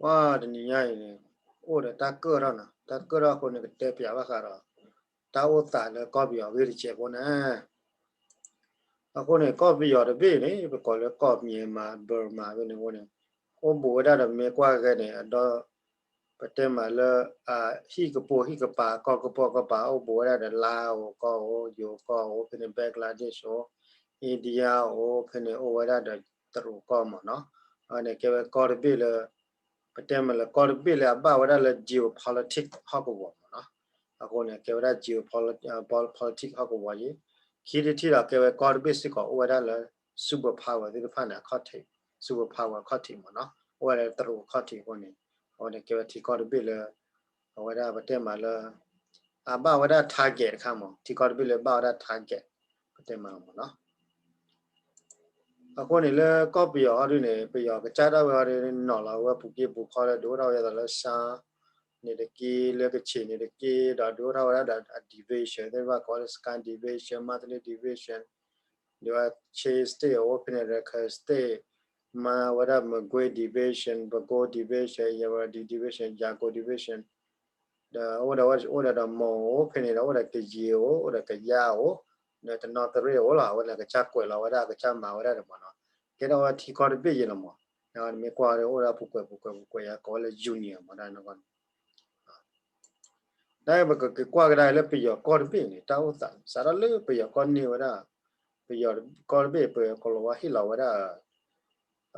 ဝါ တနံၤညါအံၤန့ၣ် အိၣ်ဒီးတၢ်ကၢၣ်ထီၣ်နီၤ, တၢ်ကၢၣ်ထီၣ်အဃိန့ၣ် ကတဲပၠးဘၣ်ဃးဒီး တၢ်အိၣ်သးလၢကီၢ်ပယီၤအဂ့ၢ်တစဲးဖိန့ၣ်. အဃိန့ၣ် ကီၢ်ပယီၤတဘ့ၣ်န့ၣ် ပကိးလၢကီၢ် Myanmar Burma ဖဲန့ၣ်အဃိန့ၣ် အိၣ်ဘူးဝဲဒၣ်ဒီးမ့ၢ်ကွၢ်က့ၤန့ၣ် အဒီ ပတဲမးလၢ ဟံၣ်ကပိာ်ဟံၣ်ကပၤ ကီၢ်ကပိာ်ကီၢ်ကပၤ အိၣ်ဘူးဝဲဒၣ်ဒီး လါအိၣ်ကီၢ်အိၣ် ယိၤကီၢ်အိၣ် ဖဲန့ၣ် Bangladesh အိၣ် India အိၣ် ဖဲန့ၣ်အိၣ်ဝဲဒၣ်ဒီးတရူးကီၢ်မ့ၢ်နီၤ. အဝဲန့ၣ်ကဲဝဲကီၢ်တဘ့ၣ်လၢ ပတဲမးလၢကီၢ်တဘ့ၣ်လၢအဘၣ်ဝဲဒၣ်လၢ geopolitics ဟီၣ်ကဝီၤမ့ၢ်နီၤ. အဃိန့ၣ် ကဲဝဲဒၣ် geopolitics ဟီၣ်ကဝီၤအံၤ, ခံထံၣ်တထံၣ်ဒီးကဲဝဲကီၢ်တဘ့ၣ်စ့ၢ်ကီး အိၣ်ဝဲဒၣ်လၢ super power သ့ၣ်တဖၣ်န့ၣ်အခီၣ်ထံး, super power အခီၣ်ထံးမ့ၢ်နီၤ, အိၣ်ဝဲဒၣ်လၢတရူးအခီၣ်ထံးအဃိန့ၣ် အဝဲန့ၣ်ကဲဝဲထံကီၢ်တဘ့ၣ်လၢ အဝဲဒၣ်ပတဲမးလၢ အဘၣ်ဝဲဒၣ် target တခါမ့ၢ် ထံကီၢ်တဘ့ၣ်လၢဘၣ်ဝဲဒၣ် target ပတဲမးလီၤမ့ၢ်နီၤ. အဃိန့ၣ်လၢကီၢ်ပယီၤဟီဒုန့ၣ် ပယီၤကစၢ်ဒၣ်ဝဲဟီဒုန့ၣ် နီၤလီၤဝဲပူၤက့ပူၤခီလၢ ဒုးအိၣ်ထီၣ်ဝဲဒၣ်လၢ ရှမ်း န့ၣ်တက့ၢ် လၢကချ့ၣ်န့ၣ်တက့ၢ် ဒီးဒုးအိၣ်ထီၣ်ဝဲဒၣ်ဒီး division သ့ၣ်တဖၣ်ကိးလၢ Sagaing division, Mandalay division, ဒီးဝဲ Chin State အိၣ်ဖဲန့ၣ် Rakhine State, မၤဝဲဒၣ် Magway division, Bago division, Irrawaddy division, Jago division, ဒီးအိၣ်ဒီးဝဲအိၣ်ဒီးဒီး မွန်အိၣ်ဖဲန့ၣ်ဒီး အိၣ်ဒီးကယ့ၤအိၣ် အိၣ်ဒီးကယါအိၣ် ဒီးတနီသရ့ၣ်အိၣ်လီၤ. အဝဲန့ၣ်ကစၢ်ကွဲးလီၤဝဲဒၣ် ကစၢ်မၤဝဲဒၣ်ဒီးမ့ၢ်နီၤ, ကဲထီၣ်ဝဲထံကီၢ်တဘ့ၣ်ယဲလီၤမ့ၢ်. နမ့ၢ်ကွၢ်ဒီးအိၣ်ဒီးပူၤကွဲးပူၤကွဲးပူၤကွဲး ယၤကိးဝဲလၢ union မ့ၢ်ဒၣ်န့ၣ်. ဒီးပကက့ၤကွၢ်ကဒါလၢပယီၤကီၢ်တဘ့ၣ်န့ၣ် တၢ်အိၣ်သး စးထီၣ်လၢပယီၤကီၢ်န့ၢ်ဝဲဒၣ် ပယီၤကီၢ်တဘ့ၣ် ပကီၤလၤဝါဟ့ၣ်လီၤဝဲဒၣ်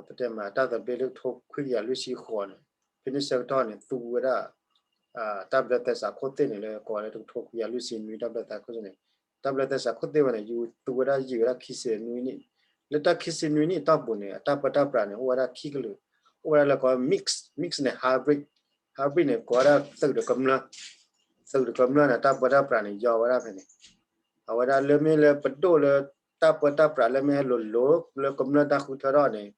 ပတဲမးတၢ်သဘျ့လၢတကထိခွံကယၤလွံၢ်ဆံဃိးန့ၣ် ဖဲန့ၣ်ဆၢကတီၢ်န့ၣ် သူဝဲဒၣ် တၢ်ဘျၢသဲစးခိၣ်သ့ၣ်န့ၣ် လၢကိးဝဲလၢတကထိခွံကယၤလွံၢ်ဆံနွံ တၢ်ဘျၢသဲစးခိၣ်သ့ၣ်န့ၣ်, တၢ်ဘျၢသဲစးခိၣ်သ့ၣ်ဝဲန့ၣ် ယူၤသူဝဲဒၣ်ယံာ်ဝဲဒၣ်ခံဆံနွံနံၣ်, လၢတၢ်ခံဆံနွံနံၣ်အတီၢ်ပူၤန့ၣ် အတၢ်ပၢတၢ်ပြးန့ၣ် အိၣ်ဝဲဒၣ်ခံကလုာ်, အိၣ်ဝဲဒၣ်လၢကိး mix, mix န့ၣ် hybrid, hybrid န့ၣ် ကိးဝဲဒၣ်သုးဒီးကမျၢၢ်, သုးဒီးကမျၢၢ်န့ၣ် တၢ်ပၢတၢ်ပြးန့ၣ် ယီၤဝဲဒၣ်ဖဲန့ၣ် အဝဲဒၣ်လၢမ့ၢ်လၢပဒိၣ်လၢတၢ်ပၢတၢ်ပြးလၢမ့ၢ်ဟဲလိၤလိၤလၢကမျၢၢ်တၢ်ဃုထၢထီၣ်န့ၣ်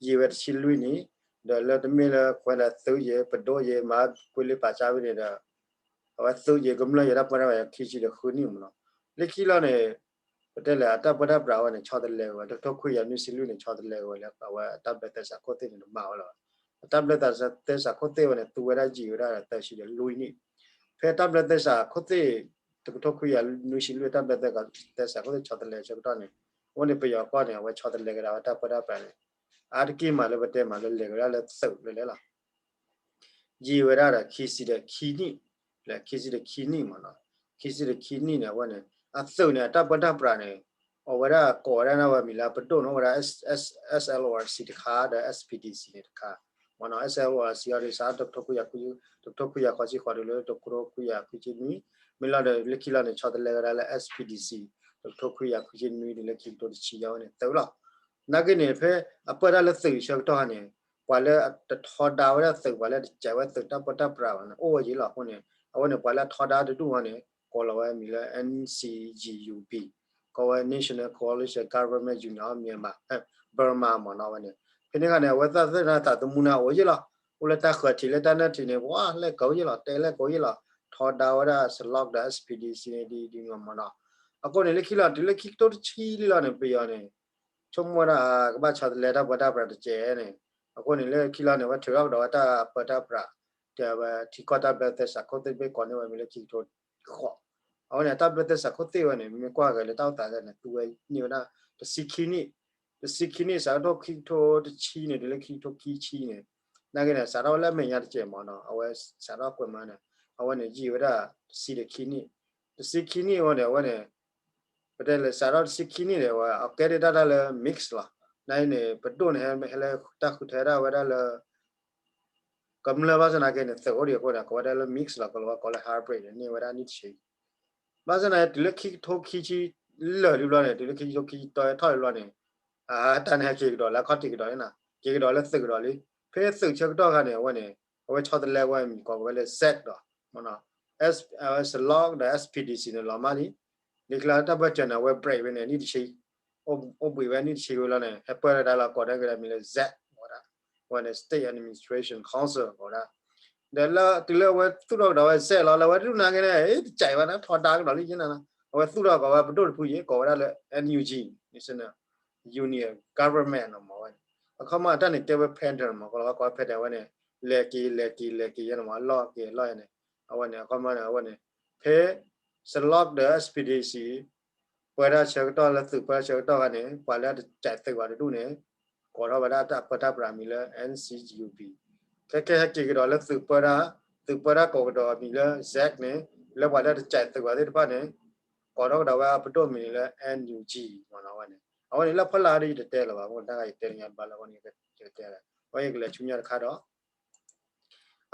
ယံာ်ဝဲတဆံလွံၢ်နံၣ်, ဒီးလၢတမ့ၢ်လၢကွဲးလၢသုးယံာ်ပဒိၣ်ယံာ်မၤကွံာ်လံပာ်စၢ်ဝဲန့ၣ်ဒီး အဝဲသုးယံာ်ကမျၢၢ်ယံာ်တၢ်ပၢတၢ်ပြးခံဆံဒီးဃုနံၣ်မ့ၢ်နီၤ. လၢခံလီၤန့ၣ် ပတဲလဲၣ် အတၢ်ပၢတၢ်ပြးဝဲန့ၣ် ဆီတလဲက့ၤဝဲ တကထိခွံကယၤနွံဆံလွံၢ်န့ၣ် ဆီတလဲက့ၤဝဲလၢအဝဲတၢ်ဘျၢသဲစးခိၣ်သ့ၣ်န့ၣ် တဘၣ်ဝဲလီၤ. အတၢ်ဘျၢသဲစးခိၣ်သ့ၣ်ဝဲန့ၣ် သူဝဲဒၣ်ယံာ်ဝဲဒၣ်သၢဆံဒီးလွံၢ်နံၣ်, ဖဲတၢ်ဘျၢသဲစးခိၣ်သ့ၣ် တကထိခွံကယၤနွံဆံလွံၢ် တၢ်ဘျၢသဲစးခိၣ်သ့ၣ်ဆီတလဲဆၢကတီၢ်န့ၣ် အဝဲန့ၣ်ပယီၤကီၢ်န့ၣ် အဝဲဆီတလဲက့ၤဒၣ်ဝဲတၢ်ပၢတၢ်ပြးန့ၣ် အါတက့ၢ်မးလၢပတဲမးလၢလဲၤက့ၤဝဲဒၣ်လၢသုးလၢလဲၣ်လီၤ. ယံာ်ဝဲဒၣ်ဒီးခံဆံဒီးခံနံၣ်, လၢခံဆံဒီးခံနံၣ်မ့ၢ်နီၤ, ခံဆံဒီးခံနံၣ်န့ၣ် အဝဲန့ၣ် အသုးန့ၣ် အတၢ်ပၢတၢ်ပြးန့ၣ် အဝဲဒၣ်ကိးဝဲဒၣ်န့ၣ်ဝဲမံၤလၢပဒိၣ်န့ၣ် အိၣ်ဝဲဒၣ် S, S, SLRC တခါ ဒီး SPDC န့ၣ်တခါ, မ့ၢ်နီၤ, SLRC အီၤဒီးစး တကထိခွံကယၤခွံ, တကထိခွံကယၤဃိးဆံဃိးတုၤလၢတကထိခွံကယၤခွံဆံနွံ, မ့ၢ်လီၤဒီးလၢခံလီၤန့ၣ် ဆီတလဲကဒါလၢ SPDC တကထိခွံကယၤခွံဆံနွံတုၤလၢခံကထိတဆံယါဝဲန့ၣ် သုးလီၤ. နာ်က့န့ၣ် ဖဲအပၢတၢ်လၢသုးဆၢကတီၢ်န့ၣ် ပှၤလၢတထီဒါဝဲဒၣ်သုး ပှၤလၢတကဲးဝဲသုးတၢ်ပၢတၢ်ပြးဘၣ်န့ၣ် အိၣ်ဝဲယံၤလီၤ. အဃိန့ၣ် အဝဲန့ၣ် ပှၤလၢအထီဒါတဒူၣ်ဝဲန့ၣ် ကိးလီၤဝဲမံၤလၢ NCGUB, ကိးဝဲ National Coalition Government Union of Myanmar, Burma မ့ၢ်နီၤဝဲန့ၣ်. ဖဲန့ၣ်ခါန့ၣ် အဝဲသ့ၣ်သ့ၣ်န့ၣ်သးသမူန့ၣ်အိၣ်ယံၤလီၤ. အိၣ်လၢတၢ်ဃၢၤထံးလၢတၢ်နၢၢ်ထံးန့ၣ် ပှၤလဲၤကိးယံၤလီၤ, တဲလဲၤကိးယံၤလီၤ, ထီဒါဝဲဒၣ် စလီၣ်ဒီး SPDC န့ၣ် ဒ်ဒ်မ့ၢ်နီၤ. အဃိန့ၣ် လၢခံလီၤ တုၤလၢခံကထိတဆံလံလီၤန့ၣ် ပယီၤန့ၣ် ဆိကမိၣ်ဝဲဒၣ် ကဘၣ်ဆီတလဲတၢ်ပၢတၢ်ပြးတကဲးန့ၣ်, အဃိန့ၣ် လၢခံလီၤန့ၣ် အဝဲထုးထီၣ်ကဒီးဝဲတၢ်ပၢတၢ်ပြး တဲဝဲထံကီၢ်တၢ်ဘျၢသဲစးခိၣ်သ့ၣ်တဖၣ်ကိးန့ၢ်ဝဲမံၤလၢခံကထိဃိး, အဝဲန့ၣ် တၢ်ဘျၢသဲစးခိၣ်သ့ၣ်ဝဲန့ၣ် မ့ၢ်ကွၢ်ဂဲၤလၢတၢ်အိၣ်သးန့ၣ် သူဝဲန့ၢ်ဝဲဒၣ် တဆံခံနံၣ်, တဆံခံနံၣ် စးထီၣ်ခံကထိတဆံန့ၣ် တုၤလၢခံကထိခံဆံန့ၣ်, နာ်က့န့ၣ် စးထီၣ်ဝဲလၢအမဲာ်ညါတကဲးမ့ၢ်နီၤ, အဝဲစးထီၣ်ကွဲးမးန့ၣ် အဝဲန့ၣ် ယံာ်ဝဲဒၣ်တဆံဒီးခံနံၣ်, တဆံခံနံၣ်အဝဲန့ၣ် အဝဲန့ၣ် ပတဲလၢစးထီၣ်တဆံခံနံၣ်န့ၣ် အဝဲအကဲဒၣ်တၢ်လၢ mix လီၤ. နာ်က့န့ၣ် ပဒိၣ်န့ၣ် ဟဲလၢတၢ်ဃုထၢဒၣ်ဝဲဒၣ်လၢ ကမျၢၢ်ဘၣ်ဆၣ်နာ်က့န့ၣ် သုးအိၣ်ဒံးအဃိန့ၣ် ကိးဝဲဒၣ်လၢ mix လီၤ, ကိးလီၤဝဲကိးလၢ hybrid န့ၣ် န့ၢ်ဝဲဒၣ်နံၣ်တဆံ ဘၣ်ဆၣ်နာ်က့ တုၤလၢခံကထိခံဆံလၢာ်လံဘျီန့ၣ် တုၤလၢခံကထိခံဆံတီထီၣ်လံဘျီန့ၣ် အတၢ်န့ၣ်ဟဲက့ၤကဒီးလၢအခီၣ်ထံးကဒီးလံနီၤ, က့ၤကဒီးလၢသုးကဒီးလံ. ဖဲသုးဆၢကတီၢ်ခါန့ၣ် အဝဲန့ၣ် အဝဲဆီတလဲဝဲမံၤကိးဝဲလၢ Z ဒီး မ့ၢ်နီၤ, အဝဲ စလီၣ် ဒီး SPDC န့ၣ် လီၤမၢ်လံ. လၢခံလီၤတၢ်ဘၢၣ်စၢၤန့ၣ် အဝဲ break ဝဲန့ၣ် နံၣ်တဆံ အိၣ်ဘှံးဝဲနံၣ်တဆံဝံၤလီၤန့ၣ် ဟဲပၢၢ်လၢဒၣ်လီၤကိးဒၣ်က့ၤမံၤလၢ Z ဝဲဒၣ်, အဝဲန့ၣ် State Administration Council ကိးဝဲဒၣ်. ဒီးလၢတုၤလၢအဝဲသူၣ်ထီၣ်ကဒီးဝဲ Z လီၤ လၢအဝဲတဒူၣ်နာ်က့န့ၣ် တကးဝဲဒၣ်ထီဒါကဒီးလံက့နၤ, အဝဲသူၣ်ထီၣ်ကိးဝဲပဒိၣ်တဖုယံၤ ကိးဝဲဒၣ်လၢ NUG, National Union Government နီၤမ့ၢ်ဝဲန့ၣ်. အခီပညီတၢ်န့ၣ်တဲဝဲ pattern မ့ၢ် ကိးလီၤဝဲကိးဝဲ pattern ဝဲန့ၣ် လဲၤက့ၤ လဲၤက့ၤ လဲၤက့ၤယဲန့ၣ်မး အလီၢ်က့ၤအလီၢ်ယဲန့ၣ် အဝဲန့ၣ် အခီပညီန့ၣ် အဝဲန့ၣ် ဖဲ Salok ဒီး Expedition ပၢတၢ်ဆၢကတီၢ်လၢသုးပၢတၢ်ဆၢကတီၢ်ခါန့ၣ် ပှၤလၢတစဲးသုးဘၣ်တဒူၣ်န့ၣ် ကိးထီၣ်ဝဲဒၣ်တၢ်ပၢတၢ်ပြးအမံၤလၢ N C G U P ခဲခဲဟဲက့ၤကဒီးလၢသုးပၢတၢ် သုးပၢတၢ်ကိးကဒီးအမံၤလၢ Zec န့ၣ် လၢပှၤလၢတစဲးသုးဘၣ်သ့ၣ်တဖၣ်န့ၣ် ကိးထီၣ်ကဒီးဝဲအပဒိၣ်မံၤန့ၣ်လၢ N U G မ့ၢ်နီၤဝဲန့ၣ် အဝဲန့ၣ်လၢဖီလာ်ဒီးယတတဲလၢၤဘၣ် အဃိန့ၣ် တၢ်ဂၤယတဲလၢညါတဘျီလၢအဃိန့ၣ် ယကတဲလၢၤ အဝဲယကလဲၤဆူညါတခါဒီး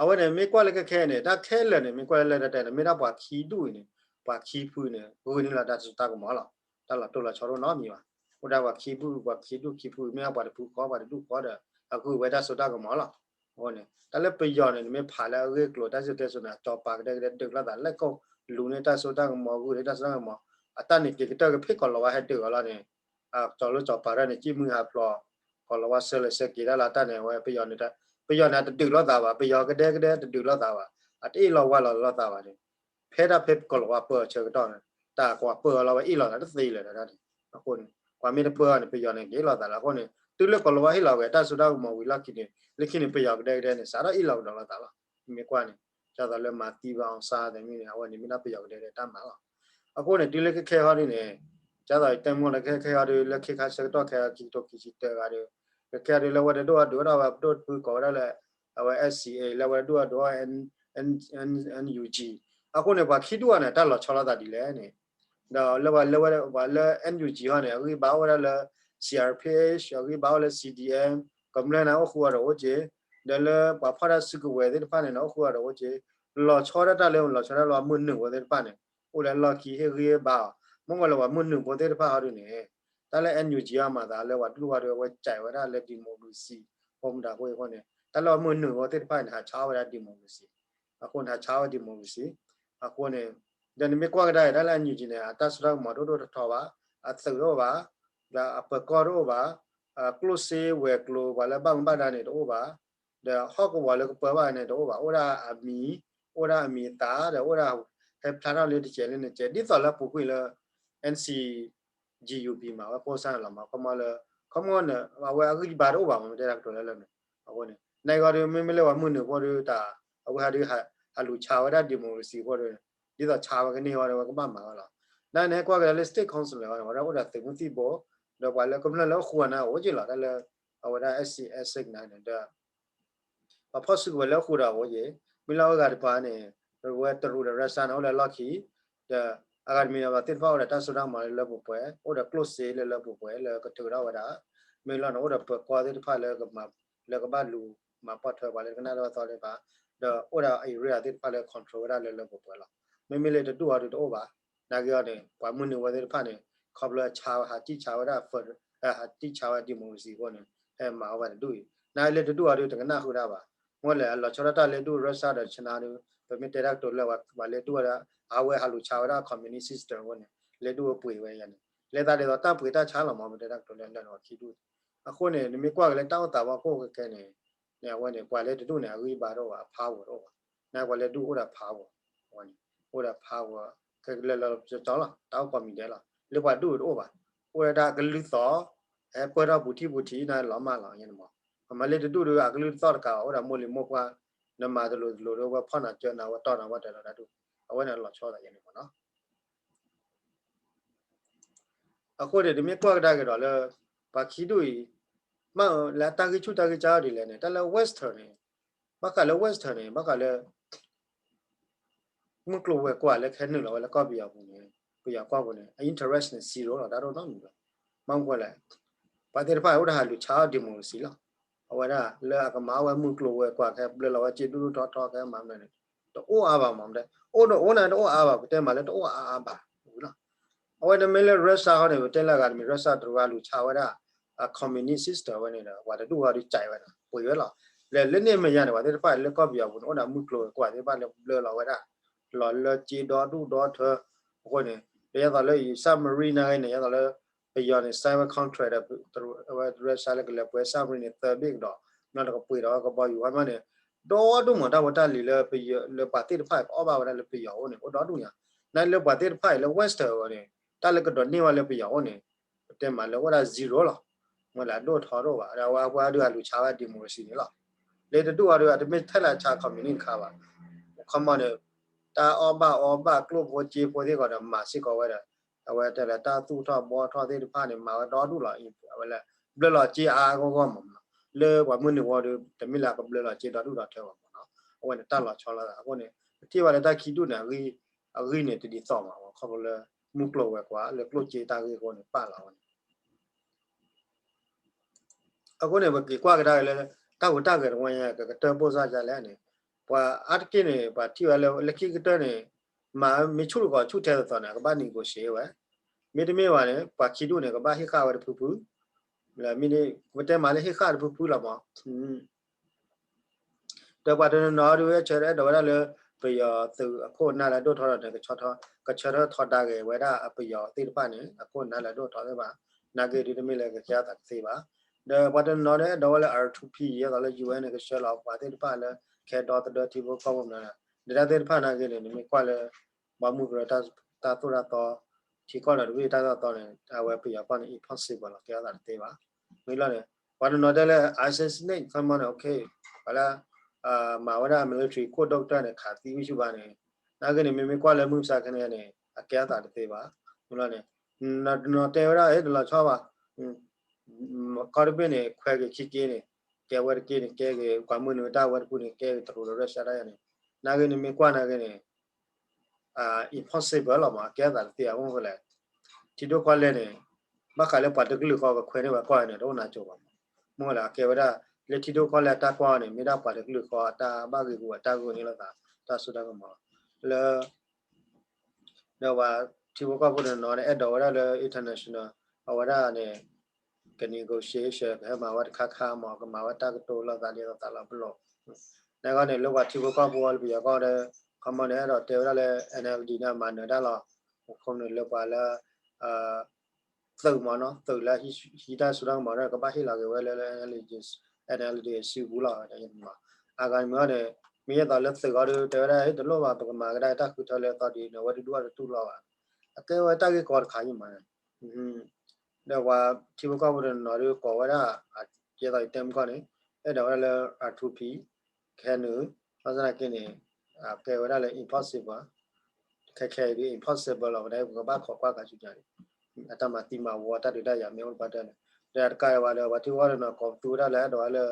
အဝဲန့ၣ် မ့ၢ်ကွၢ်လၢခဲခဲန့ၣ် တၢ်ခဲလၢာ်န့ၣ် မ့ၢ်ကွၢ်လၢလၢတၢ်တဲန့ၣ် မ့ၢ်ဒၣ်ပှၤခံဒူၣ်အံၤန့ၣ် ပှၤခံဖုန့ၣ် ဂုာ်န့ၢ်လီၤတၢ်စိတၢ်ကမီၤလီၤ. တၢ်လီၤတိၢ်လီၤဆီတအိၣ်နီတမံၤဘၣ်. အိၣ်ဒၣ်ပှၤခံဖု ပှၤခံဒူၣ်ခံဖု မ့ၢ်ပှၤတဖုဃီ ပှၤတဒူၣ်ဃီဒီး အဂုာ်ဝဲတၢ်စိတၢ်ကမီၤလီၤ. အဃိန့ၣ် တၢ်လၢပယီၤန့ၣ် နမ့ၢ်ဖးလၢအဂ့ၢ်အကျိၤ တၢ်စံၣ်တဲစိၤန့ၣ် အစီၤပၤကဒဲကဒဲဒုးလိာ်သး လဲၤကိးလူၤန့ၢ်တၢ်စိတၢ်ကမီၤ ဂုာ်န့ၢ်တၢ်စိတၢ်ကမီၤ အတၢ်န့ၣ်က့ၤကတၢၢ်ကဖ့ၣ်ကီၤလၤဝါဟဲဒုးအီၤလီၤန့ၣ် ကၠီၤလိကၠီၤပၤရၢၣ်န့ၣ် ကံၣ်မုၢ်ဟးဖျိး ကီၤလၤဝါဆှၢလၢဆှၢက့ၤတၢ်လၢတၢ်န့ၣ် အဝဲပယီၤန့ၣ် ပယီၤန့ၣ် အတဒုးလိာ်သးဘၣ် ပယီၤကဒဲကဒဲတဒုးလိာ်သးဘၣ် အတအ့ၣ်လိာ်ဝါလိာ်လိာ်သးဘၣ်န့ၣ် ဖဲတၢ်ဖဲကီၤလၤဝါပၢအီၤဆၢကတီၢ်န့ၣ် တၢ်ကွၢ်ပၢအီၤလီၤဝဲအ့ၣ်လိာ်သးတသ့လၢၤဒၣ်န့ၣ် အဃိန့ၣ် ပှၤမ့ၢ်တပၢအီၤန့ၣ် ပယီၤန့ၣ် က့ၤလိာ်သးလီၤ. အဃိန့ၣ် တုၤလၢကီၤလၤဝါဟ့ၣ်လီၤဝဲတၢ်စိတၢ်ကမီၤဝံၤလီၢ်ခံန့ၣ် လၢခံန့ၣ် ပယီၤကဒဲကဒဲန့ၣ် စးထီၣ်အ့ၣ်လိာ်ကဒီးလိာ်သးလီၤ. မ့ၢ်ကွၢ်န့ၣ် ဒ်သိးလၢမၤသံဘၣ်အီၤစါသ့ၣ်မ့ၢ်န့ၣ် အဝဲန့ၣ် မ့ၢ်ဒၣ်ပယီၤကဒဲကဒဲတၢ်မၤလီၤ. အဃိန့ၣ် တုၤလၢခဲခဲဟီဒ်န့ၣ် ဒ်သိးတဲမ့ၢ်လၢခဲခဲဟီဒ် လၢခဲခါဆၢကတီၢ်ခဲအခံကထိခံဆံတၢဂၤဒီး ခဲခဲဒ်လၢဝဲတဒိၣ်အဒုးအိၣ်ဒၣ်ဝဲပဒိၣ်တဖုကိးဝဲဒၣ်လၢ အဝဲ S C A လၢဝဲတဒိၣ်အဒုးအိၣ် N U G အဃိန့ၣ် ပှၤခံဒူၣ်အံၤန့ၣ် တၢ်လီၤဆီလိာ်သးဒ်လဲၣ်န့ၣ် ဒီးလၢပှၤလၢဝဲပှၤလၢ N U G ဟီန့ၣ် အဂံၢ်ဘါအိၣ်ဝဲဒၣ်လၢ C R P H အဂံၢ်ဘါအိၣ်လၢ C D M ကမျၢၢ်န့ၣ်အိၣ်ဃုာ်အီၤဒီးအိၣ်က့ၤ ဒီးလၢပှၤဖီၣ်တၢ်စုကဝဲၤသ့ၣ်တဖၣ်န့ၣ် အိၣ်ဃုာ်အီၤဒီးအိၣ်က့ၤ လီၤဆီဒၣ်တၢ်လၢ လီၤဆီဒၣ်လၢပှၤမုၢ်နုာ်ဖိသ့ၣ်တဖၣ်န့ၣ် အိၣ်လၢလီၢ်ခံဟ့ၣ်ဂံၢ်ဟ့ၣ်ဘါအီၤ မ့ၢ်ဝဲလၢပှၤမုၢ်နုာ်ဖိသ့ၣ်တဖၣ်ဟီဒ်န့ၣ် တၢ်လၢ N U G အမၤသးလၢပှၤတူၢ်ဝဲဒီးအဝဲစဲးဝဲဒၣ်လၢ democracy ဖိမတၤဖိအံၤအဃိန့ၣ် တၢ်လၢပှၤမုၢ်နုာ်ဖိသ့ၣ်တဖၣ်န့ၣ် ဟးဆါဝဲဒၣ် democracy အဃိန့ၣ် ဟးဆါဝဲ democracy အဃိန့ၣ် ဒီးနမ့ၢ်ကွၢ်ကဒါအံၤ တၢ်လၢ N U G န့ၣ် အတၢ်စိတၢ်ကမီၤတအိၣ်ဒိၣ်ထီၣ်ဘၣ် အသုးတအိၣ်ဘၣ် ဒီးအပၢၤကီၢ်တအိၣ်ဘၣ် ကျိၣ်စ့ဝဲၤကျိၤ ပှၤလၢဘၣ်မူဘၣ်ဒါန့ၣ်တအိၣ်ဘၣ် ဒီးဟီၣ်ကဝီၤလၢကပၢဘၣ်န့ၣ်တအိၣ်ဘၣ် အိၣ်ဒၣ်အမံၤ အိၣ်ဒၣ်အမံၤအသၣ် ဒီးအိၣ်ဒၣ် ဟဲဖျါထီၣ်လၢတစဲးလၢနစဲး ဒ်သိးလၢအပူၤကွံာ်လၢ N C G U P မၤဝဲဖိစၢ်န့ၣ်လီၤမး ခီမီလၢ ခီမီန့ၣ် အဝဲအဂံၢ်ဘါတအိၣ်ဘၣ်မး မ့ၢ်တဲတၢ်ကတိၤလၢလၢန့ၣ် အဃိန့ၣ် နဂီၢ်ဒီးမ့မ့ၢ်လၢပှၤမုၢ်နုာ်ဖိဒီးတၢ် အဝဲဟးဒုး ဟးလူၤဆါဝဲဒၣ် democracy ဖိဒီး ဒ်သိးဆါဝဲကန့ၢ်ဝဲဒီး ဝဲကဘၣ်မၤဝဲလီၤ. နာ်န့ၣ် ကွၢ်ကဒါလၢ state council ဝဲန့ၣ် ဝဲဒၣ်အိၣ်ဒီးသုးမုၢ်သံၣ်ဘိ ဒီးပှၤလၢကမျၢၢ်လၢအိၣ်ဃူဝဲန့ၣ် အိၣ်က့ၤလီၤ တၢ်လၢ အဝဲဒၣ် S C S six န့ၣ်ဒီး ပှၤဖီၣ်စုကဝဲၤလၢအိၣ်ဃူဒီးအိၣ်က့ၤ မ့ၢ်လၢအဂၤတပၤန့ၣ် ဝဲတရူးဒီး Russia န့ၣ် အိၣ်လၢလီၢ်ခံ ဒီးအဂၤတမံၤဒီး ပှၤသ့ၣ်တဖၣ်အိၣ်ဒီးတၢ်စိတၢ်ကမီၤလၢလၢပှဲၤပှဲၤ အိၣ်ဒီးကျိၣ်စ့လၢလၢပှဲၤပှဲၤလၢကထုးထီၣ်ဝဲဒၣ် မ့ၢ်လီၤန့ၣ် အိၣ်ဒီးပၢၤကီၢ်သ့ၣ်တဖၣ်လၢ လၢကဘၣ်လူၤမၤပိာ်ထွဲပှၤလၢကနၣ်တၢ်အသီသ့ၣ်တဖၣ် ဒီးအိၣ်ဒီး area သ့ၣ်တဖၣ်လၢ control ဝဲဒၣ်လၢလၢပှဲၤပှဲၤလီၤ. မ့မ့ၢ်လၢတဒူၣ်အီၤဒုးတအိၣ်ဘၣ် နာ်က့အီၤန့ၣ် ပှၤမုၢ်နုာ်ဝဲသ့ၣ်တဖၣ်န့ၣ် ခီဖျိဆါဝဲ ဟးစံၣ်ဆါဝဲဒၣ် ဟးစံၣ်ဆါဝဲ democracy အဃိန့ၣ် ဟဲမၤဝဲတဒူၣ်အံၤ နာ်လၢတဒူၣ်အီၤဒုးတကနၣ်ဃုာ်ဒၣ်ဘၣ် မ့ၢ်လဲၣ် အလီၤဆီဒၣ်တၢ်လၢဒူၣ် Russia ဒီး China ဒုး ပမ့ၢ်တဲတၢ်ကတိၤလၢပှၤလၢဒူၣ်ဝဲဒၣ် အဝဲဟးလူၤဆါဝဲဒၣ် communist system အဃိန့ၣ် လၢဒူၣ်ဝဲပှ့ၤဝဲယၤန့ၣ် လဲၤသးဒ်သိးတၢ်ပှ့ၤတၢ်ဆါလီၤမး ပတဲတၢ်ကတိၤလၢလၢပှၤခံဒူၣ် အဃိန့ၣ် နမ့ၢ်ကွၢ်က့ၤလၢတၢ်အိၣ်သးဖီခိၣ်ခဲခဲန့ၣ် န့ၣ်အဝဲန့ၣ် ပှၤလၢတဒူၣ်န့ၣ် အဂံၢ်ဘါတအိၣ်ဘၣ် အ power တအိၣ်ဘၣ် နာ်ပှၤလၢဒူၣ်အိၣ်ဒီး power အဝဲန့ၣ် အိၣ်ဒီး power ခဲကလၢာ်လၢပကၠီလီၤ တၢ်အိၣ်ကိးမံၤဒဲးလီၤ လၢပှၤဒူၣ်တအိၣ်ဘၣ် အိၣ်ဝဲဒၣ်ကလုၢ်သီၣ် ဟဲပၢၢ်ထီၣ်ပူၤထံၣ်ပူၤထံး နာ်လီၤမၢ်လီၤယဲန့ၣ်မး အမၤလၢတဒူၣ်ဒီး အကလုၢ်သီၣ်တကးဘၣ် အိၣ်ဒီးမိၢ်လံၤမိၢ်ပှၢ် နမၤတလိၤတလိၤဒီး ဝဲဖီၣ်နၤကၢနၤ ဝဲတီၢ်နၤ ဝဲတၢ်လီၤတၢ်ဒူၣ် အဝဲန့ၣ်လီၤဆီသးယဲန့ၣ်မးနီၤ အဃိန့ၣ် တမ့ၢ်ကွၢ်ကဒါက့ၤဒီးလၢ ပှၤခံဒူၣ်အံၤ မ့ၢ်လၢတၢ်ဂံၢ်ဆူၣ်တၢ်ဂံၢ်စၢ်ဒ်လဲၣ်န့ၣ် တၢ်လၢ Western န့ၣ် ဘၣ်ဃးလၢ Western န့ၣ် ဘၣ်ဃးလၢ မုၢ်ကျိၤဝဲၤကွာ်လၢကဟဲနုာ်လီၤဝဲလၢကီၢ်ပယီၤပူၤန့ၣ် ပယီၤကီၢ်ပူၤန့ၣ် အ interest န့ၣ် zero လီၤ တၢ်တအိၣ်နီတမံၤဘၣ်. ဘၣ်မနုၤလဲၣ် ပှၤသ့ၣ်တဖၣ်အိၣ်ဒီးဟးလူၤဆါအီၤ democracy လီၤ. အဝဲဒၣ်လၢအကမၤအီၣ်ဝဲမုၢ်ကျိၤဝဲၤကွာ် ကဟဲဘျၢလီၤဝဲစ့ဒိၣ်ဒိၣ်ထီထီ ကဟဲမၤမနုၤန့ၣ် တအိၣ်အါဘၣ်မး မ့ၢ်တဲ အိၣ်ဒီးအိၣ်န့ၣ်တအိၣ်အါဘၣ် ပတဲမးလၢတအိၣ်အါအါဘၣ်ဝံၤလီၤ. အဝဲန့ၣ်မ့ၢ်လၢ Russia ဟီန့ၣ် ပတဲလၢအဂၤတမံၤ Russia တရူးအလူၤဆါဝဲဒၣ် အ communist system ဝဲန့ၣ်ဒီး ပှၤတဒူၣ်ဟီဒုးကဲဝဲဒၣ် ပှ့ၤဝဲလီၤ. လၢလၢန့ၣ်အမဲာ်ညါန့ၣ် ပှၤသ့ၣ်တဖၣ်လၢကီၢ်ပယီၤပူၤန့ၣ် အိၣ်ဒီးမုၢ်ကျိၤဝဲၤကွာ်သ့ၣ်တဖၣ်လၢဘျၢလီၤဝဲဒၣ် လီၤလၢစ့ဒီဒူၣ်ဒီထၢ အဃိန့ၣ် ဒ်သိးလၢ submarine နာ်ဂ့ၤန့ၣ် ဒ်သိးလၢ ပယီၤန့ၣ် sign ဝဲ contract ဒီး Russia လၢကလဲၤပှ့ၤ submarine န့ၣ် သၢဘ့ၣ်ကဒီး နီၢ်တကပှ့ၤဒီးကဘီယူၤဟီမးန့ၣ် ဒီဒူၣ်မး တၢ်ဖိတၢ်လံၤလၢ လၢပှၤသ့ၣ်တဖၣ်ကအီၣ်ဘၣ်ဝဲဒၣ်လၢပယီၤအအိၣ်န့ၣ် အိၣ်ဒီဒူၣ်ညါ နာ်လၢပှၤသ့ၣ်တဖၣ်အံၤလၢ Western အဂီၢ်န့ၣ် တၢ်လၢကဒိးန့ၢ်ဝဲလၢပယီၤအအိၣ်န့ၣ် ပတဲမးလၢအိၣ်ဒၣ် zero လီၤ. မ့ၢ်လၢအဒိၣ်ထီတအိၣ်ဘၣ် ဒီးအဝဲအပှၤဒုးအလူၤဆါဝဲ democracy န့ၣ်လီၤ. လၢတဒူၣ်အီၤဒီး အတမ့ၢ်ထဲလၢအဆါ communist တခါဘၣ်. ခီမီန့ၣ် တၢ်အီၣ်ဘၣ်အီဘၣ် ကျိၣ်ဖိစ့ဖိသ့ၣ်ကီးဒီး မၤစ့ၢ်ကီးဝဲဒီး အဝဲတဲလၢတၢ်သူၣ်ထီၣ်ဘှီထီၣ်သ့ၣ်တဖၣ်န့ၣ် မၤဝဲဒီဒူၣ်လီၤ. အဝဲလၢ ဘျၢလီၤစ့အါအါဂီၢ်ဂီၢ်မးနီၤ. လၢပှၤမုၢ်နုာ်ဝီဒီး တမ့ၢ်လၢကဘျၢလီၤစ့ဒီဒူၣ်ဒီထၢဘၣ်မးနီၤ. အဝဲန့ၣ်တၢ်လီၤဆီလိာ်သးအဃိန့ၣ် ပထံၣ်ဘၣ်လၢတၢ်ခံဒူၣ်န့ၣ် အဂံၢ်န့ၣ်တဒ်သိးဘၣ် ခီဖျိလၢ မုၢ်ကျိၤဝဲၤကွာ်လၢကျိၣ်စ့တၢ်ဂ့ၢ်အဃိန့ၣ် ပာ်လီၤဝဲန့ၣ် အဃိန့ၣ် ပက့ၤကွၢ်ကဒါက့ၤလၢ တၢ်ဟူးတၢ်ဂဲၤတဝီညါ ကကတၢၢ်ပိၢ်စၢ်ယါလဲၣ်န့ၣ် ပှၤအါတက့ၢ်န့ၣ် ပှၤထံၣ်ဝဲလၢ လၢခံကတၢၢ်န့ၣ် မၤမ့ၢ်ဆူၣ်တကီးဆူၣ်ထဲသိးသိးန့ၣ် အကဘၣ် negotiate ဝဲ, မ့တမ့ၢ်ဘၣ်န့ၣ် ပှၤခံဒူၣ်န့ၣ် ကဘၣ်ဟ့ၣ်ဃာ်ဝဲတဖုဖု, လၢမ့ၢ်န့ၣ် ပတဲမၤလၢဟ့ၣ်ဃာ်တဖုဖုလီၤမး ဒီးပှၤတနီၤနီၤဒုး အဲၣ်ဒိးဝဲဒၣ်လၢ ပယီၤသုးအခိၣ်အနၢ်လၢအဒိၣ်ထီၣ်ဒီးန့ၣ် ကဆၢထၢၣ်ထီဒါက့ၤဝဲဒၣ်အပယီၤသ့ၣ်တဖၣ်န့ၣ် အခိၣ်အနၢ်လၢအဒိၣ်ထီၣ်သ့ၣ်တဖၣ်, နာ်က့ဒုးတမ့ၢ်လၢကကဲထီၣ်သးတသ့ဘၣ်. ဒီးပှၤတနီၤနီၤဒုး အဲၣ်ဒိးဝဲလၢ R two P ဒ်သိးလၢ U N န့ၣ် ကဆှၢလီၤပှၤသ့ၣ်တဖၣ်လၢ ခဲဒီသဒၢထံဖိကီၢ်ဖိမနုၤလဲၣ်, ဒီးတၢ်သ့ၣ်တဖၣ်နာ်က့န့ၣ် နမ့ၢ်ကွၢ်လၢ ဘီမုၢ်ကရၢတၢ်သိၣ်တၢ်သီ ထံကီၢ်ဒီးတဘ့ၣ်တၢ်သိၣ်တၢ်သီန့ၣ် အဝဲပယီၤကီၢ်န့ၣ် impossible လီၤ ကဲထီၣ်သးတသ့ဘၣ်. မ့ၢ်လီၤန့ၣ် ပှၤတနီၤတဲလၢ assassinate ခီမီန့ၣ် okay ပှၤလၢ မၤဝဲဒၣ် military coup ဒိၣ်ကတၢၢ်န့ၣ် ခးသံဝံၣ်ဆူၣ်ဘၣ်န့ၣ် နာ်က့န့ၣ် မ့မ့ၢ်ကွၢ်လၢမုၢ်မဆါခဲန့ၣ်န့ၣ် အကဲထီၣ်သးတသ့ဘၣ်. မ့ၢ်လီၤန့ၣ် တနီၤတဲဝဲဒၣ် အ့ တလီၤဆီဘၣ် ကီၢ်တဘ့ၣ်န့ၣ် ခွဲးက့ၤခံက့န့ၣ် ကဲဝဲတက့န့ၣ် ကဲက့ၤ ပှၤမုၢ်နုာ်တၢ်ဝဲတဖုန့ၣ် ကဲက့ၤတရူးဒီး Russia တၢ်ယၤန့ၣ် နာ်က့န့ၣ် မ့ၢ်ကွၢ်နာ်က့န့ၣ် impossible လီၤမး အကဲထီၣ်သးတသ့ဘၣ် မ့ၢ်ဃိလဲၣ် ထံဒိၣ်ကီၢ်လဲၢ်န့ၣ် ဘၣ်ဃးလၢပှၤတကလုာ်ဃီကခွဲးန့ၢ်ဝဲကီၢ်န့ၣ် တအိၣ်နါစိၤဘၣ်မး. မ့ၢ်ဃိလဲၣ် အကဲဝဲဒၣ် လၢထံဒိၣ်ကီၢ်လဲၢ်အတၢ်ကွၢ်န့ၣ် မ့ၢ်ဒၣ်ပှၤတကလုာ်ဃီအတၢ်ဘၣ်ဂ့ၤဂူာ်အတၢ်ဂုာ်န့ၢ်လိာ်သး တၢ်စိတၢ်ကမီၤလီၤ. လၢ ဒီးပှၤထံဖိကီၢ်ဖိတနီၤနီၤန့ၣ် အဲၣ်ဒိးဝဲဒၣ်လၢ international အဝဲဒၣ်န့ၣ် က negotiation ကဟဲမၤဝဲတခါခါမး ကမၤဝဲတၢ်ကတိၤလိာ်သးဒ်သိးသးလီၤပလိာ်. နာ်က့န့ၣ် လၢပှၤထံဖိကီၢ်ဖိလၢပယီၤကီၢ်ဒီး ခီမီန့ၣ် အဲၣ်ဒိးတဲဝဲဒၣ်လၢ N L D န့ၣ် မၤနၢၤတၢ်လီၤ. ခီမီန့ၣ်လၢပှၤလၢ သုးမးနီၤ သုးလၢဟံးတၢ်စိတၢ်ကမီၤဒီး ကဘၣ်ဟ့ၣ်လီၤက့ၤဝဲလၢ N L D အစုပူၤလီၤ. အဂၤတမံၤအံၤန့ၣ် မ့ၢ်ယဲသိးလၢသုးဂီၢ်ဒီး တဲဝဲဒၣ် တလိၣ်ဘၣ် ပကမၤကဒါတၢ်ဃုထၢလၢအသီဒ်န့ၣ် အဝဲတဒူၣ်အတတူၢ်လိာ်ဘၣ်. အကဲဝဲတၢ်ဂ့ၢ်ကီတခါအံၤမး ဒီးပှၤထံဖိကီၢ်ဖိတနီၤနီၤဒီး ကိးဝဲဒၣ် ယဲသိးယတဲမုၢ်ကီၢ်န့ၣ် အဲၣ်ဒိးဝဲဒၣ်လၢ R two P ခဲနုာ် ဘၣ်ဆၣ်သနာ်က့န့ၣ် ကဲဝဲဒၣ်လၢ impossible ခဲခဲအံၤဒ် impossible လီၤ ပကဘၣ်ခိးကွၢ်ကၤဆူညါန့ၣ် အတၢ်မၤသံမၤဝီ တၢ်ဒုးတၢ်ယၤမ့ၢ်အိၣ်တပှၢ်တၢၢ်န့ၣ် ဒီးတကးဒံးဘၣ်ဒီး ပှၤထံဖိကီၢ်ဖိတနီၤကိးပသူဝဲဒၣ်လၢ အဲၣ်ဒိးဝဲလၢ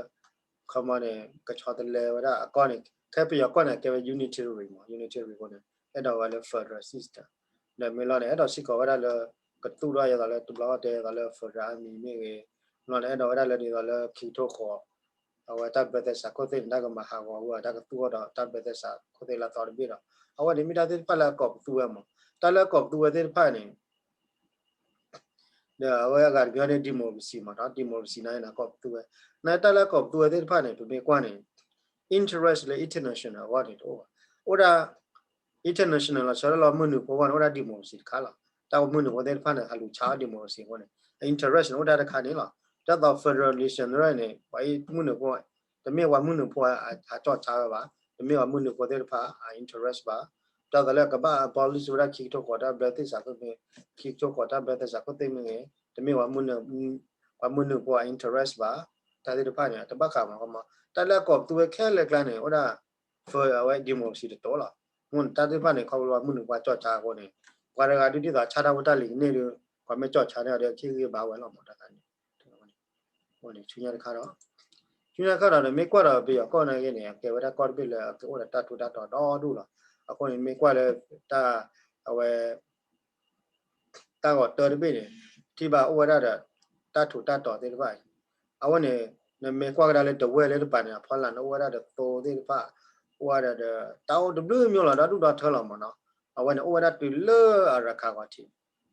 ခီမီန့ၣ် ကဆီတလဲဝဲဒၣ်အကီၢ်န့ၣ် ခဲပယီၤကီၢ်န့ၣ် ကဲဝဲ unitary မး unitary အဃိန့ၣ် အဲၣ်ဒိးဝဲလၢ federal system ဒီးမ့ၢ်လီၤန့ၣ် အဲၣ်ဒိးစ့ၢ်ကီးဝဲဒၣ်လၢ ကသူၣ်ထီၣ်ယဲသိးလၢတဘျီတဲသိးလၢ federal army မ့ၢ်ဂ့ၤ မ့ၢ်လီၤန့ၣ် အဲၣ်ဒိးဝဲဒၣ်လၢဒ်သိးလၢခံကထိဃိး အဝဲတၢ်ဘျၢသဲစးခိၣ်သ့ၣ်န့ၣ် တၢ်ကမၤဟးဂီၤဝဲ တၢ်ကသူၣ်ထီၣ်ဒီးတၢ်ဘျၢသဲစးခိၣ်သ့ၣ်လၢအသီတဘ့ၣ်ဒီး အဝဲန့ၣ်မ့ၢ်တၢ်သ့ၣ်တဖၣ်လၢအကိးပသူဝဲမး တၢ်လၢအကိးပသူဝဲသ့ၣ်တဖၣ်န့ၣ် ဒီးအဝဲအဂၤတမံၤန့ၣ် democracy မး democracy နာ်က့န့ၣ် ကိးပသူဝဲ နာ်က့တၢ်လၢအကိးပသူဝဲသ့ၣ်တဖၣ်န့ၣ် ပမ့ၢ်ကွၢ်န့ၣ် interest လၢ international အဂီၢ်န့ၣ်တအိၣ်ဘၣ်. အိၣ်ဒၣ် international လီၤဆီဒၣ်လၢမုၢ်နုာ်ဖိအဂီၢ်န့ၣ် အိၣ်ဒၣ် democracy တခါလီၤ. တၢ်မုၢ်နုာ်ဖိသ့ၣ်တဖၣ်န့ၣ် ဟးလူၤဆါအီၣ် democracy အဃိန့ၣ် interest န့ၣ် အိၣ်ဒၣ်တခါန့ၣ်လီၤ. ဒ်သိး federalism န့ၣ် ပှၤမုၢ်နုာ်ဖိ တမ့ၢ်ပှၤမုၢ်နုာ်ဖိအကၠီၣ်ဆါဝဲဘၣ်, တမ့ၢ်ပှၤမုၢ်နုာ်ဖိသ့ၣ်တဖၣ်အ interest ဘၣ်. ဒ်သိးလၢကဘၣ် abolish ဝဲဒၣ်ခံကထိဃိးတၢ်ဘျၢသဲစးခိၣ်မ့ၢ်, ခံကထိဃိးတၢ်ဘျၢသဲစးခိၣ်သ့ၣ်မ့ၢ်ဂ့ၤ, တမ့ၢ်ပှၤမုၢ်နုာ်ဖိအ interest ဘၣ်. တၢ်သ့ၣ်တဖၣ်န့ၣ် တဘၣ်ဃးမးကမး. တၢ်လၢအကိးပသူဝဲခဲလၢာ်ကျါန့ၣ် အိၣ်ဒၣ် အဝဲ democracy တတီၤလီၤ. မ့ၢ်တၢ်သ့ၣ်တဖၣ်န့ၣ် ခီဖျိလၢမုၢ်နုာ်ပှၤကၠီၣ်ဆါအဃိန့ၣ် ပှၤတဂၤဒုးဒ်သိးဆါတၢ်ဖိတၢ်လံၤကန့ၣ်ဒီး ပှၤမ့ၢ်ကၠီၣ်ဆါန့ၣ်ဒီး အခံဂ့ၤဘၣ်ဝဲလီၤမး တၢ်သးန့ၣ် ဆူညါတခါဒီး ဆူညါတခါဒီး နမ့ၢ်ကွၢ်ဒီးပယီၤကီၢ်နာ်က့န့ၣ် အကဲဝဲဒၣ်ကီၢ်တဘ့ၣ်လၢအကအိၣ်ဒီးတၢ်ထူးတၢ်တီၤဒီဒူၣ်လီၤ. အဃိန့ၣ် မ့ၢ်ကွၢ်လၢတၢ် အဝဲ တၢ်ဂီၤတၢတဘ့ၣ်န့ၣ် ထံၣ်ဘၣ်အိၣ်ဝဲဒၣ်ဒီး တၢ်ထူးတၢ်တီၤသ့ၣ်တဖၣ်အံၤ အဝဲန့ၣ် နမ့ၢ်ကွၢ်ကဒါလၢဒဝဲၢ်လၢတပၤန့ၣ် အဖီလာ်န့ၣ် အိၣ်ဝဲဒၣ်ဒီးသိသ့ၣ်တဖၣ် အိၣ်ဝဲဒၣ်ဒီး တၢ်အိၣ်တဘျုးမျိုးလီၤ ဒီဒူၣ်ဒီထၢလီၤမးနီၤ. အဝဲန့ၣ် အိၣ်ဝဲဒၣ်တုၤလၢအရခးဂီၤထံး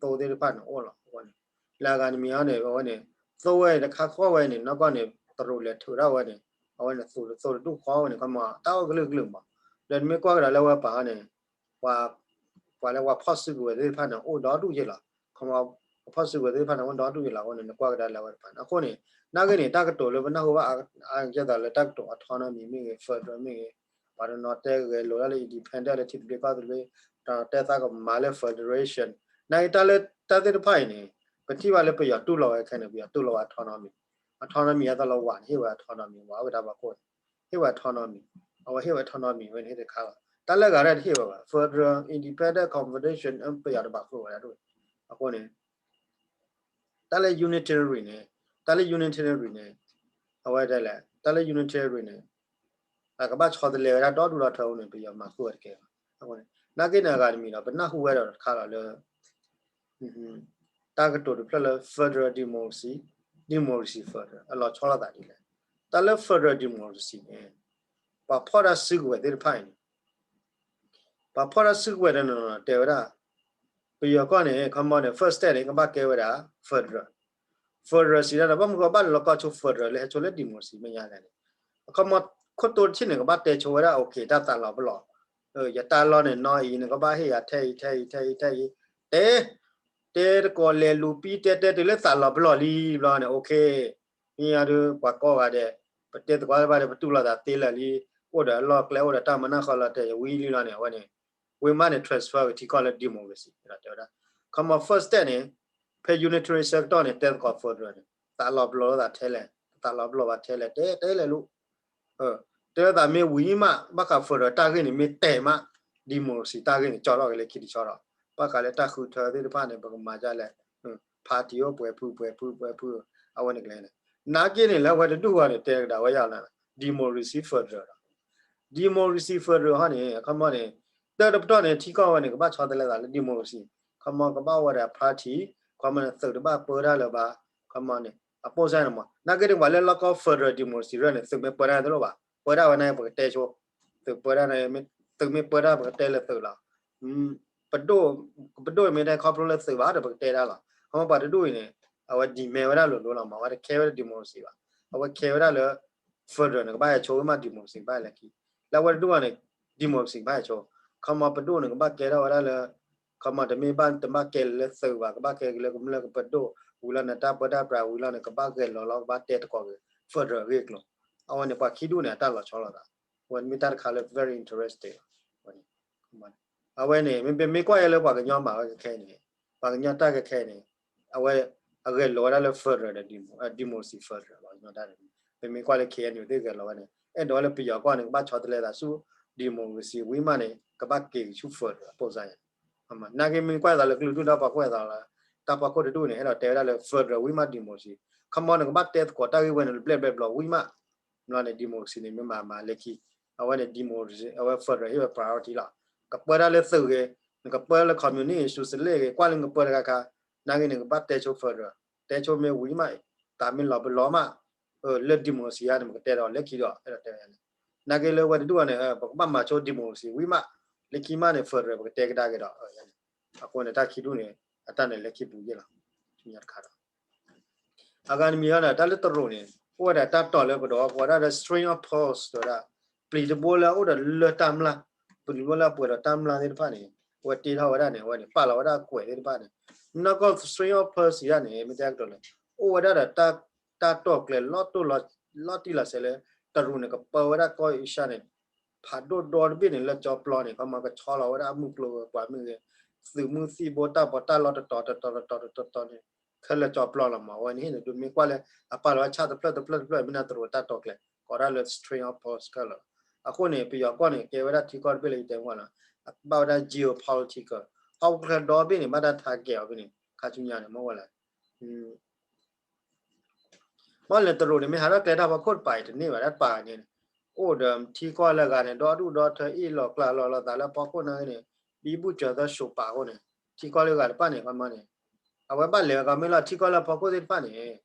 သိသ့ၣ်တဖၣ်န့ၣ်အိၣ်လီၤ. အဝဲန့ၣ် လၢအဂၤတမံၤအံၤန့ၣ် အဝဲန့ၣ် သိဝဲတခါဃီဝဲန့ၣ် နီၢ်ကီၢ်န့ၣ် တရူးလဲၤထုးထီၣ်ဝဲန့ၣ် အဝဲန့ၣ် သိတဒူၣ်ဃီဝဲန့ၣ် ခီမး တၢ်အိၣ်ကလုာ်ကလုာ်မး ဒီးနမ့ၢ်ကွၢ်ကဒါလၢဝဲပၤန့ၣ် ပှၤလၢပှၤဖီၣ်စုကဝဲၤသ့ၣ်တဖၣ်န့ၣ် အိၣ်ဒီဒူၣ်ယဲၢ်လီၤ. ခီမး ပှၤဖီၣ်စုကဝဲၤသ့ၣ်တဖၣ်န့ၣ် အိၣ်ဒီဒူၣ်ယဲၢ်လီၤ. အဃိန့ၣ် နကွၢ်ကဒါလၢဝဲတဖၣ်န့ၣ် အဃိန့ၣ် နာ်က့န့ၣ် တၢ်ကတိၤလၢပနၢ်ဟူဘၣ်အါကဲသိးလၢတၢ်ကတိၤ autonomy မ့ၢ်ဂ့ၤ federal မ့ၢ်ဂ့ၤ ပှၤတနီၤတဲဂဲၤလိာ်ဒၣ်လၢ independent လၢထံသဘျ့ကီၢ်သဘျ့ တနီၤတဲသးကမၤလၢ federation နာ်က့တၢ်လၢတၢ်သ့ၣ်တဖၣ်အံၤန့ၣ် ပထံၣ်ဘၣ်လၢပယီၤတူၢ်လိာ်ဝဲခဲန့ၣ် ပယီၤတူၢ်လိာ်ဝဲ autonomy, autonomy အသးလီၤဝးန့ၣ် ဟ့ၣ်ဝဲ autonomy ဝးဝဲဒၣ်ဘၣ်ခိၣ်န့ၣ် ဟ့ၣ်ဝဲ autonomy, အဝဲဟ့ၣ်ဝဲ autonomy ဝဲန့ၣ်ဟ့ၣ်တခါလီၤ. တၢ်လၢအဂၤတၢ်တဟ့ၣ်ဝဲဘၣ် federal independent confederation ပယီၤတဘၣ်ဃုာ်ဝဲဒၣ်ဒိၣ်. အဃိန့ၣ် တၢ်လၢ unitary န့ၣ်, တၢ်လၢ unitary န့ၣ်, အဝဲဒၣ်လဲၣ် တၢ်လၢ unitary န့ၣ် အကဘၣ်ဆီတလဲဝဲဒၣ်ဒီဒူၣ်ဒီထၢအဃိန့ၣ် ပယီၤမၤဃုာ်ဝဲတကဲဘၣ်. အဃိန့ၣ် နာ်က့န့ၣ်အဂၤတမံၤဒီး ပနၢ်ဟူဝဲဒီးတခါလီၤလၢ တၢ်ကတိၤတဖျၢၣ်လၢ federal democracy, democracy federal အလီၤဆီလိာ်သးဒ်လဲၣ်. တၢ်လၢ federal democracy န့ၣ် ပှၤဖီၣ်တၢ်စုကဝဲၤသ့ၣ်တဖၣ်အံၤန့ၣ် ပှၤဖီၣ်တၢ်စုကဝဲၤတနီၤနီၤတဲဝဲဒၣ် ပယီၤကီၢ်န့ၣ် ခီမီန့ၣ် first step န့ၣ် ကဘၣ်ကဲဝဲဒၣ် federal, federal စံးဒၣ်ဒီး ဘၣ်မနုၤဃိဘၣ်လဲၤလီၤကီဆိ federal လၢဟဲဆိလၢ democracy မဲာ်ညါလဲၣ်န့ၣ် အခီမီ ခိၣ်တိတထံၣ်န့ၣ် ကဘၣ်တဲဆိဝဲဒၣ် okay တၢ်သးလီၤပလီၢ်, ယတၢ်လီၢ်န့ၣ်နီၢ်အံၤ နကဘၣ်ဟ့ၣ်ယၤထဲအံၤ ထဲအံၤ ထဲအံၤ ထဲအံၤ, တဲ တဲတကိးလဲၤလူၤပံ တဲတဲတုၤလၢသးလီၤပလီၢ်လံဘျီန့ၣ် okay မ့ၢ်ယၤဒုး ပှၤကိးဂၤဒဲး ပတဲသကိးတဘၣ်ဒီး ပတူၢ်လိာ်သးသ့လၢာ်လံ, အိၣ်ဒီးအလီၢ်ကျဲ အိၣ်ဒီးတၢ်မၤနၢ်ဃီလီၤတဲာ်ဝံၤလံလီၤန့ၣ် အဝဲန့ၣ် ဝံၤမးန့ၣ် transfer ကထံကီၢ်လၢ democracy တဲဝဲဒၣ်. ခီမီ first step န့ၣ် ဖဲ unitary ဆၢကတီၢ်န့ၣ် တဲသကိး federal န့ၣ် သးလီၤပလီၢ်လိာ်သးထဲလဲၣ်, သးလီၤပလီၢ်ဘၣ်ထဲလဲၣ် တဲတဲလဲၣ်လိၤ တဲလိာ်သးမ့ၢ်ဝံၤမး ဘၣ်ဃး federal တၢ်ဂ့ၢ်န့ၣ် မ့ၢ်တဲာ်မး democracy တၢ်ဂ့ၢ်န့ၣ် ကၠီထီၣ်က့ၤလၢခံတဆီဒီး ဘၣ်ဃးလၢတၢ်ဃုထၢသ့ၣ်တဖၣ်န့ၣ် ပကမၤဒ်လဲၣ်, party အိၣ်ပှဲၤဖုပှဲၤဖုပှဲၤဖု, အဝဲန့ၣ်ကလဲၣ်န့ၣ် နာ်က့န့ၣ် လၢအဝဲတဒူၣ်ဝဲန့ၣ် တဲကဒါဝဲယၤလၢ democracy federal ဒီး democracy federal ဟီန့ၣ် ခီမီန့ၣ် တၢ်တပတီၢ်န့ၣ် ထံကီၢ်ဝဲန့ၣ် ကဘၣ်ဆီတလဲသးလၢ democracy, ခီမီကဘၣ်ဝဲဒၣ် party, ခီမီန့ၣ် သုးတဘၣ်ပၢတၢ်လၢၤဘၣ်, ခီမီန့ၣ် အပိၢ်စၢ်န့ၣ်မး နာ်က့န့ၣ် ပှၤလၢလီၢ်ကီၢ် federal democracy ရၢၢ်န့ၣ် သုးမ့ၢ်ပၢတၢ်တလိၣ်ဘၣ်, ပၢတၢ်ဝဲန့ၣ် ပကတဲဆိ, သုးပၢတၢ်န့ၣ် သုးမ့ၢ်ပၢတၢ် ပကတဲလၢသုးလီၤ. ပဒိၣ်, ပဒိၣ်မ့ၢ်တခီဖျိလၢသုးဘၣ်ဒီး ပကတဲတၢ်လီၤ. ခီမီပှၤတဒူၣ်အံၤန့ၣ် အဝဲ demand ဝဲဒၣ်လိၤလိၤလီၤမး, အဝဲတခဲဝဲဒၣ် democracy ဘၣ်, အဝဲခဲဝဲဒၣ်လၢ federal န့ၣ် ကဘၣ်ဟဲဆိဝဲမး democracy ကဘၣ်ဟဲလၢခံ, လၢအဝဲတဒူၣ်အံၤန့ၣ် democracy ကဘၣ်ဟဲဆိ, ခီမီပဒိၣ်န့ၣ် ကဘၣ်ကဲထီၣ်ဝဲဒၣ်လၢ ခီမီတမ့ၢ်ဘၣ် တဘၣ်ကဲလၢသုးဘၣ်, ကဘၣ်ကဲလၢကမျၢၢ်ကပဒိၣ်, ဝံၤလီၤန့ၣ် တၢ်ပၢတၢ်ပြးဝံၤလီၤန့ၣ် ကဘၣ်ဂဲၤလီၤလီၤ ကဘၣ်တဲသကိးက့ၤ federal အဂ့ၢ်အကျိၤ, အဝဲန့ၣ် ပှၤခံဒူၣ်န့ၣ် အတၢ်လီၤဆီလိာ်သး, အဝဲမ့ၢ်တၢ်တခါလၢ very interesting လီၤ. အဝဲန့ၣ် မ့မ့ၢ်ကွၢ်ယဲလၢပှၤကညီမၤဝဲခဲခဲအံၤန့ၣ်, ပှၤကညီတၢ်ခဲခဲအံၤန့ၣ်, အဝဲ အဂဲၤလီၤဝဲဒၣ်လၢ federal ဒီး democracy federal လီၤ. ပမ့ၢ်ကွၢ်လၢ K N U သ့ၣ်ဂဲၤလီၤဝဲန့ၣ် အဲၣ်ဒိးဝဲလၢပယီၤကီၢ်န့ၣ် ကဘၣ်ဆီတလဲသးဆူ democracy ဝံၤမးန့ၣ် ကဘၣ်က့ၤဆူ federal အပိၢ်စၢ်ယဲၢ်, နာ်က့မ့ၢ်ကွၢ်သးလၢကလုာ်ဒူၣ်တၢ်ဖီခိၣ်အသးလီၤ, တၢ်ဖီခိၣ်တဒူၣ်န့ၣ် အဲၣ်ဒိးတဲဝဲဒၣ်လၢ federal ဝံၤမး democracy, ခီမီန့ၣ် ကဘၣ်တဲသကိးတၢ်ဂ့ၢ်ဝဲန့ၣ် ဘျဲၣ်ဘျဲၣ်ဘျီဝံၤမး, ဘျီန့ၣ် democracy န့ၣ် မ့ၢ်မၤမၤလၢခံ, အဝဲန့ၣ် democracy အဝဲ federal ဟ့ၣ်ဝဲ priority လီၤ. ကပၢတၢ်လၢသုးဂ့ၤ, နကပၢလၢ communist socialist ဂ့ၤ, ကွၢ်လၢနကပၢတခါခါ, နာ်က့န့ၣ် ကဘၣ်တဲဆိ federal, တဲဆိမ့ၢ်ဝံၤမး, တၢ်မ့ၢ်လီၤပလီၢ်မး, လၢ democracy ဧါန့ၣ် ပကတဲဒီးလၢခံဒီး အဲၣ်ဒိးတဲဝဲန့ၣ်, နာ်က့လၢဝဲတဒူၣ်န့ၣ် ပကဘၣ်မၤဆိ democracy ဝံၤမး, လၢခံမးန့ၣ် federal ပကတဲကဒါက့ၤဒီး အဃိန့ၣ် တၢ်ခံဒူၣ်န့ၣ် အတၢ်န့ၣ်လၢခံပူၤယဲၢ်လီၤ. တခါဒီး အဂၤတမံၤလီၤန့ၣ် တၢ်လၢတရူးန့ၣ် အိၣ်ဝဲဒၣ်တၢ်တီၢ်လၢပဒီး ကိးဝဲဒၣ်ဒီး string of pearls တဲဝဲဒၣ် ပျံၤတဘိလၢအအိၣ်ဒီးလၢတၢ်မျၢ်, ပျံၤတဘိလၢအပှဲၤဒီးတၢ်မျၢ်သ့ၣ်တဖၣ်န့ၣ် အဝဲတ့ထီၣ်ဝဲဒၣ်န့ၣ် အဝဲန့ၣ် ပာ်လီၤဝဲဒၣ်အကွဲးသ့ၣ်တဖၣ်န့ၣ် နီၢ်ကီၢ် string of pearls စံးဒၣ်န့ၣ် မ့ၢ်တဲကတိၤလဲၣ် အိၣ်ဝဲဒၣ်ဒီး တၢ်တီၢ်ကျဲၤ လီၤတံၢ်လီၤဆဲးလၢ တရူးန့ၣ် ကပၢဝဲဒၣ်ကီၢ်အ့ရှၢၣ်န့ၣ် ဖးဒိၣ်ဒီတဘ့ၣ်န့ၣ် လၢကၠီပျီန့ၣ် ခီမီကဆီလီၤဝဲဒၣ်အမုၢ်ကျိၤဝဲၤကွာ်မ့ၢ်ဂ့ၤ, သုးမုၢ်သံၣ်ဘိတၢ်ပီးတၢ်လီတတီၤတတီၤတတီၤတတီၤန့ၣ် ခဲလၢာ်ကၠီပျီလီၤမး အဝဲန့ၣ်ဟ့ၣ်န့ၣ် ဒုးမ့ၢ်ကွၢ်လၢ အပာ်လီၤဝဲဆၣ်တဖျၢၣ်တဖျၢၣ်တဖျၢၣ် မ့ၢ်နၢ်တရူးတၢ်တီၢ်ကျဲၤ ကိးဒၣ်လၢ string of pearls ခဲလၢာ်လီၤ. အဃိန့ၣ် ပယီၤကီၢ်န့ၣ် ကဲဝဲဒၣ်ထံကီၢ်တဘ့ၣ်လၢယတဲမ့ၢ်လီၤ, အဘၣ်ဝဲဒၣ် geopolitical ဟီၣ်ခိၣ်ချၢဒီဘ့ၣ်န့ၣ် ဘၣ်တၢ် target အီၤဖဲန့ၣ် ခါဆူညါန့ၣ် မ့ၢ်ဝဲလဲၣ် မ့ၢ်လၢတရူးန့ၣ် မ့ၢ်ဟးထီၣ်ကျဲတၢ်ဖီခိၣ်တပၤအံၤတန့ၢ်ဘၣ် တၢ်တပၤန့ၣ် အိၣ်ဒီးထံကီၢ်လၢအဂၤန့ၣ် ဒီဒူၣ်ဒီထၢ အ့ၣ်လိာ်ကျါလိာ်လိာ်သးလၢဖီခိၣ်နာ်က့န့ၣ် ဘံဘူစၢၤသီၣ်ၡိးပာ်အဃိန့ၣ် ထံကီၢ်လၢအဂၤတဖၣ်န့ၣ် ခီမီန့ၣ် အဝဲဘၣ်လဲၤဝဲကီးမ့ၢ်လီၤ ထံကီၢ်လၢဖီခိၣ်သ့ၣ်တဖၣ်န့ၣ်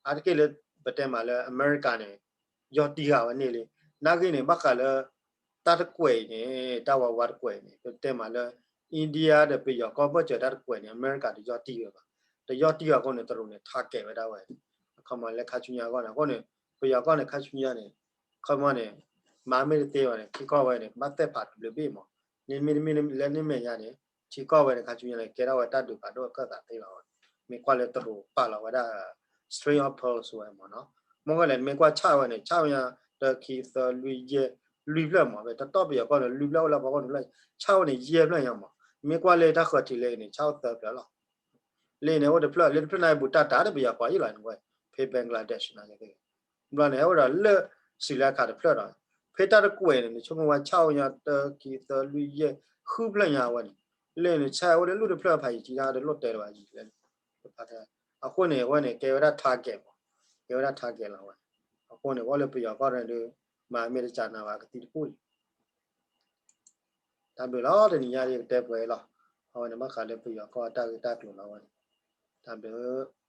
အါတက့ၢ်လၢ ပတဲမးလၢအမဲရကၤန့ၣ် ယီၢ်တံၢ်ဃာ်ဝဲန့ၣ်လံ. နာ်က့န့ၣ် ဘၣ်ဃးလၢ တၢ်တကွဲးအံၤန့ၣ် တၢ်ဝးဝးတကွဲးအံၤန့ၣ် ပတဲမးလၢ India ဒီးပယီၤကီၢ်ဘၢၣ်စၢၤတၢ်တကွဲးန့ၣ် အမဲရကၤတယီၢ်တံၢ်ဝဲဘၣ်. တယီၢ်တံၢ်ဃာ်အဃိန့ၣ် တရူးန့ၣ် target ဝဲဒၣ်ဝဲ ခီမီလၢခါဆူညါအဂီၢ်န့ၣ် အဃိန့ၣ် ပယီၤကီၢ်န့ၣ် ခါဆူညါန့ၣ် ခီမီန့ၣ် မၤမ့ၢ်တသ့ဘၣ်န့ၣ် ထံကီၢ်ဝဲန့ၣ် ကဘၣ်သဲၣ်ဖးတဘျုးဘ့ၣ်မး မ့တမ့ၢ်လၢန့ၣ်မဲာ်ညါန့ၣ် ထံကီၢ်ဝဲန့ၣ် ခါဆူညါန့ၣ် ကဲထီၣ်ဝဲတၢ်ဒုးဖးဒိၣ်အခၢၣ်သးသ့လီၤ. မ့ၢ်ကွၢ်လၢတရူးပာ်လီၤဝဲဒၣ် string of pearls ဝဲမးနီၤ. မ့ၢ်ဝဲလဲၣ် မ့ၢ်ကွၢ်ဆၣ်ဝဲန့ၣ် ဆၣ်ဝဲညါ တၢ ခံ သၢ လွံၢ် ယဲၢ် လွံၢ်ဖျၢၣ်မး ဖဲတတီၢ်ပယီၤကီၢ်န့ၣ် လွံၢ်ဖျၢၣ်အိၣ်လၢဖီခိၣ်န့ၣ် ဆၣ်ဝဲန့ၣ် ယဲၢ်ဖျၢၣ်ညါမး မ့ၢ်ကွၢ်လၢတၢ်ဃၢၤထံးလၢန့ၣ် ဆၣ်အိၣ်သၢဖျၢၣ်လီၤ. လၢန့ၣ်အိၣ်တဖျၢၣ် လၢတဖျၢၣ်န့ၣ် ဘူးတၢ်တၢ်ဒီးပယီၤပှၤယံၤလီၤန့ၣ်ဝဲ ဖဲ Bangladesh နာ်က့ ဘျီန့ၣ် ဟဲအိၣ်ဒီးလၢ Sri Lanka တဖျၢၣ်ဒီး ဖဲတၢ်တကွဲးန့ၣ် နဆိကမိၣ်ဝဲ ဆၣ်အိၣ်ညါ တၢ ခံ သၢ လွံၢ် ယဲၢ် ဃုဖျၢၣ်ညါဝဲန့ၣ်, လၢနဆၣ်အိၣ်လၢလူၢ်တဖျၢၣ်ဖးယံာ်ကံတၢ်တလိၣ်တဲလၢၤဘၣ်ယံာ်လဲၣ်, အဃိန့ၣ် အဝဲန့ၣ် ကဲဝဲဒၣ် target မး, ကဲဝဲဒၣ် target လီၤဝဲ, အဃိန့ၣ် အဝဲလၢပယီၤကီၢ်န့ၣ်ဒီး မၤမ့ၢ်တစးနၤဘၣ်ကသံၣ်တပူၤလံ တၢ်ဘျုးလီၤ တနံၤညါဒီးကတဲပှဲၤလီၤ, အဝဲန့ၣ် ဘၣ်ဃးလၢပယီၤကီၢ်အတၢ်ဂ့ၢ်တၢ်ကျိၤလီၤဝဲန့ၣ်, တၢ်ဘျုး